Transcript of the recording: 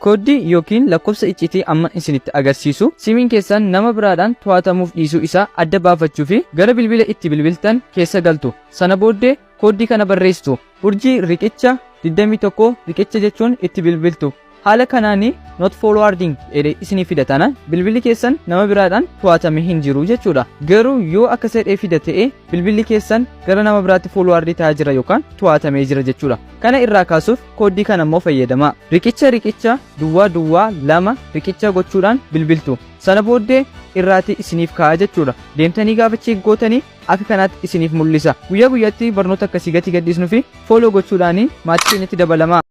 Kooddii yookiin lakkoofsa icciitii amma isinitti agarsiisu, siimiin keessan nama biraadhaan to'atamuuf dhiisuu isaa adda baafachuu fi gara bilbila itti bilbiltan keessa galtu. Sana booddee kooddii kana barreessitu. Urjii riqicha 21 riqicha jechuun itti bilbiltu. Haala kanaan "not forwarding" jedhee isinii fida taanaan, bilbilli keessan nama biraadhaan to'atame hin jiru jechuudha. Garuu yoo akka jedhee fida ta'e, bilbilli keessan gara nama biraatti forward ta'aa jira yookaan to'atamee jira jechuudha. Kana irraa kaasuuf kooddii kana immoo fayyadamaa. Riqicha riqicha duwwaa duwwaa 2 riqicha gochuudhaan bilbiltu. Sana booddee irraati isiniif kaa'a jechuudha. Deemtanii gaafa check gootanii akka kanaatti isiniif mul'isa. Guyyaa guyyaatti barnoota akkasii gatii gadhiisnuu fi follow gochuudhaan maatii keenyatti dabalamaa.